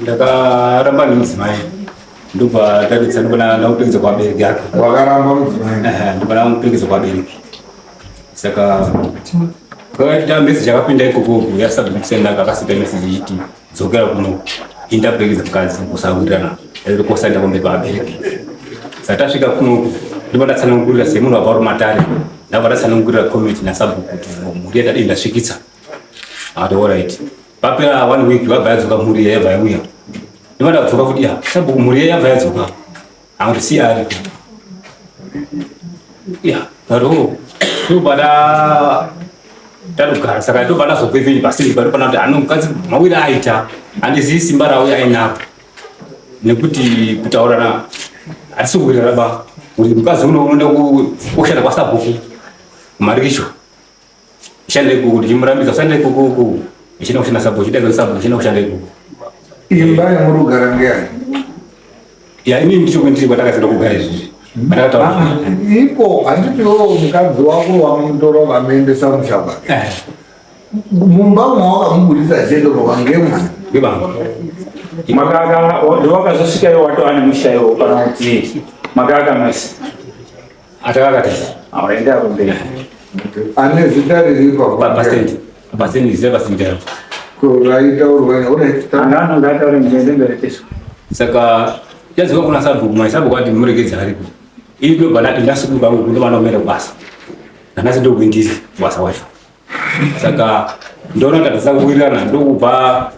Ndakaramba nemudzimai, ndobva tatidza, ndobva ndamuperekedza kuvabereki ake. Wakaramba mudzimai? Ndobva ndamuperekedza kuvabereki. Saka pakaita message yakapinda ikoko yasabhukusenda, akasenda message ichiti, "Dzokera kuno, indaperekedza mukadzi, kusawirirana kosaenda kumberi pavabereki." Saka tasvika kunoku, ndobva ndatsanangurira semunhu wabva uri matare, ndabva ndatsanangurira committee nasabhuku kuti mhuri yatadii ndasvikitsa. Akati, "Alright." Papera one week, vabva yadzoka mhuri yabva yauya. Ndobva ndadzoka kuti, "Ya sabhuku, mhuri yabva yadzoka." Akuti, "Si ariko ya karo." Ndobva tatogara. Saka ndobva ndazobva even pasiri panopana kuti ano mukadzi mawiri aita, handizivi simba rauya ainaro, nekuti kutaurana hatisi kuwirirana ba, kuti mukadzi uno unoenda kushanda kwasabhuku kumarikicho, shanda ikoko, ndichimurambidza usanda ikoko uko, ichienda kushanda sabhuku, chidaidza sabhuku, ichienda kushanda ikoko. Imba yamuri kugara ngeyani? Ya, inini ndicho kwendiri kwatakazenda kugara izvizvi pandakataura. Ipo handitiwo mukadzi wako wamutora ukamuendesa musha kwake, mumba mawakamubudisa chete wangemwa? Ngebanga. Makaka ndowakazosvika iwo watova nemusha iwo, kana kuti makaka mese? Atakakatisa. Aenda kumberi. Ane zita riripo? Pastendi, pastendi, zita pastendi charo. Raitaurwa. Anga anonge ataure nzende mberi tesu. Saka yadzoka kuna sabhuku, mai sabhuku ati, "Muregedze aripo." Ini ndobva ndati ndasukuka uku, ndobva ndakumenda kubasa. Nanhasi ndokuindiri kubasa wacho. Saka ndoona kuti hatisa kuwirirana, ndokubva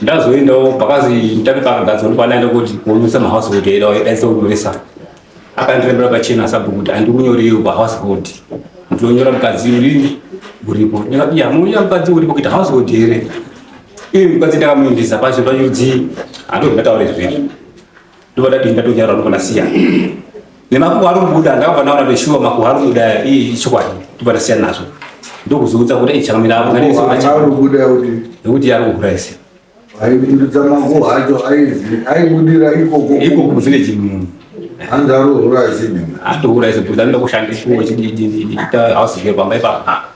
ndazoendawo pakazi nditape pakagadzwa, ndopanaenda kuti kuonesa mahousehold edaisa kunyoresa. Akandirembera pachena sabhuku kuti handikunyoreiwo pahousehold, ndinonyora mukadzi uri uripo. Ndikati, "Ya, munyora mukadzi uripo kuita household here? Iye mukadzi ndakamuendesa pacho panyudzi." Handoti ndataura izvezvi, ndobva ndadii, ndatonyara, ndobva ndasiya nemakuhwa ari kubuda. Ndakabva ndaona kuti shuwa makuhwa ari kubuda ichokwadi, ndobva ndasiya nazvo, ndokuzoudza kuti ichakamira apo. Ari kubuda kuti? Nekuti ari kuhura ese. Aibudisa makuhwa acho aizi aibudira ikoko? Ikoko kuvillage munhu. Hanzi ari kuhura achidini? Atohura ese because anoda kushandiswa, chidii, house girl pamba ipapo.